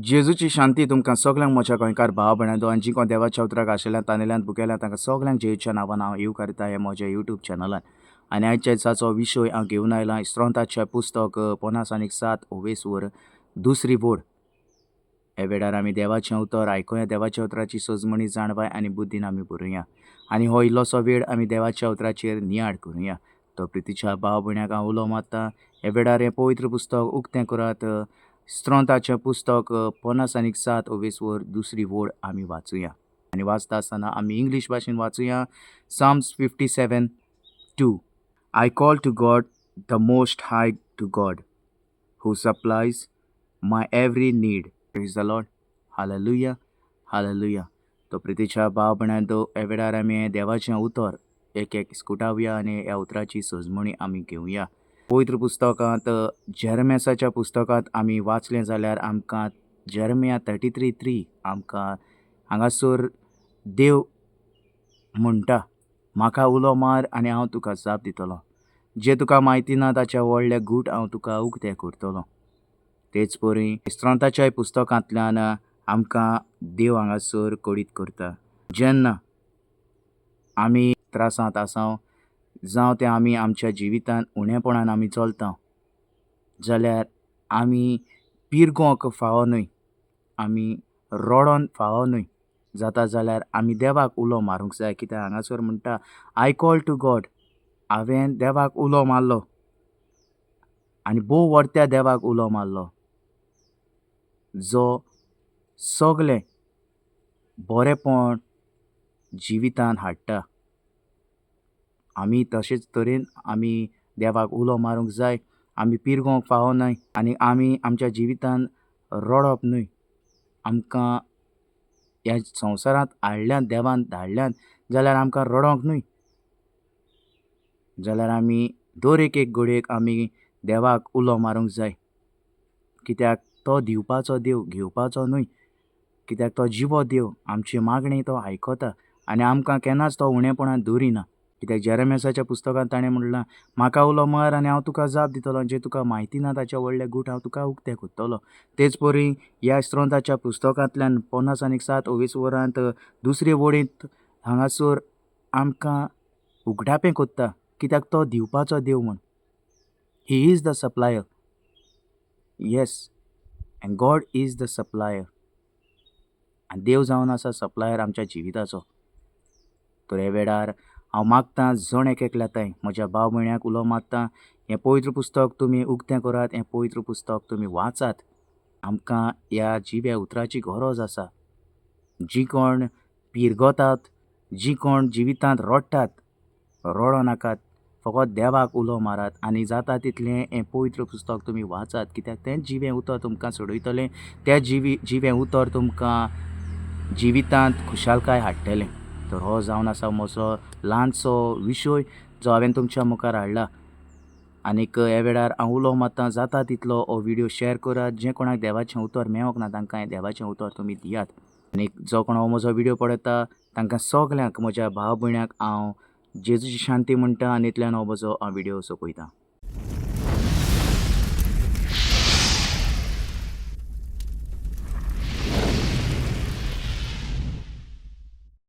जेजूची शांती तुमकां सगल्यांक म्हज्या गोंयकार भाव भयणांनो आनी जी कोण देवाच्या उतराक आशिल्ल्यान तानेल्यान भुकेल्यान तांकां सगल्यांक जेजूच्या नांवान हांव येव करता हे म्हज्या युट्यूब चॅनलान. आनी आयच्या दिसाचो विशय हांव घेवन आयला इस्त्रोंताचें पुस्तक 57 ओवेसवर दुसरी बोड. हे वेळार आमी देवाचें उतर आयकुया, देवाच्या उतराची सजमणी जाणवाय आनी बुद्दीन आमी बरोवया आनी हो इल्लोसो वेळ आमी देवाच्या उतराचेर नियाळ करुया. तो प्रितीच्या भाव भयणाक हांव उलो मारता, हे वेळार हें पवित्र पुस्तक उक्तें करात, स्त्रोताचें पुस्तक 57 ओवेसवर दुसरी वोड आमी वाचुया. आनी वाचता आसतना आमी इंग्लीश भाशेन वाचुया. Psalms 57:2. I call to God the most high, to God who supplies my every need. Praise the Lord. Hallelujah, hallelujah. तो प्रितीच्या भाव भयणांनो, ह्या वेळार आमी देवाचें उतर एक एक स्कुटावया आनी ह्या उतराची सजमणी आमी घेवया. पवित्र पुस्तकांत जेरमेसाच्या पुस्तकांत आमी वाचलें जाल्यार आमकां जेरमिया 33:3 आमकां हांगासर देव म्हणटा, म्हाका उलो मार आनी हांव तुका जाप दितलो, जे तुका म्हायती ना ताच्या व्हडले गूट हांव तुका उक्ते करतलो. तेच परी स्त्रोताच्याय पुस्तकांतल्यान आमकां देव हांगासर कळीत करता, जेन्ना आमी त्रासांत आसाव जावं तें आमी आमच्या जिवितांत उणेपणान आमी चलता जाल्यार आमी पिरगोंक फावो न्हय, आमी रडोन फावो न्हय, जाता जाल्यार आमी देवाक उलो मारूंक जाय. कित्याक हांगासर म्हणटा, I call to God, हांवें देवाक उलो मारलो आनी भोव वर्त्या देवाक उलो मारलो, जो सगलें बरेंपण जिवितान हाडटा. आमी तशेंच तरेन आमी देवाक उलो मारूंक जाय, आमी पिरगोंक फावो न्हय आनी आमी आमच्या जिवितान रडप न्हय. आमकां ह्या संवसारांत हाडल्यान देवान धाडल्यान जाल्यार आमकां रडोंक न्हय, जाल्यार आमी दर एक एक घडयेक आमी देवाक उलो मारूंक जाय. कित्याक तो दिवपाचो देव, घेवपाचो न्हय. कित्याक तो जिवो देव, आमची मागणी तो आयकता आनी आमकां केन्नाच तो उणेपणान दवरिना. कित्याक जेरेमेसाच्या पुस्तकांत ताणें म्हणलां, म्हाका उलो मार आनी हांव तुका जाप दितलो, जे तुका म्हायती ना ताचे व्हडले गूट हांव तुका उक्ते करतलो. तेच परी ह्या स्त्रोताच्या पुस्तकांतल्यान 57 ओवेसवरांत दुसरे वडींत हांगासर आमकां उगडापें कोत्ता, कित्याक तो दिवपाचो देव म्हूण. He is the supplier. Yes, and God is the supplier. आनी देव जावन आसा सप्लायर आमच्या जिविताचो. तर हे वेळार हांव मागतां जण एक एकल्या तांय म्हज्या भाव भयण्याक उलो मारता, हें पवित्र पुस्तक तुमी उक्तें करात, हें पवित्र पुस्तक तुमी वाचात. आमकां ह्या जिव्या उतराची गरज आसा. जी कोण पिरगतात, जी कोण जिवितांत रडटात, रडो नाकात, फकत देवाक उलो मारात आनी जाता तितलें हें पवित्र पुस्तक तुमी वाचात. कित्याक तें जिवें उतर तुमकां सोडयतलें, तें जिवें उतर तुमकां जिवितांत खुशालकाय हाडटलें. तर हो जावन आसा म्हजो ल्हानसो विशय जो हांवें तुमच्या मुखार हाडला. आनीक ह्या वेळार हांव उलो मारता, जाता तितलो हो व्हिडियो शेअर करात. जें कोणाक देवाचें उतर मेळोंक ना तांकां हें देवाचें उतर तुमी दियात. आनीक जो कोण हो म्हजो व्हिडियो पळयता तांकां सगल्यांक म्हज्या भाव भयणाक हांव जेजूची शांती म्हणटा आनी इतल्यान हो म्हजो हांव व्हिडियो सोंपयता.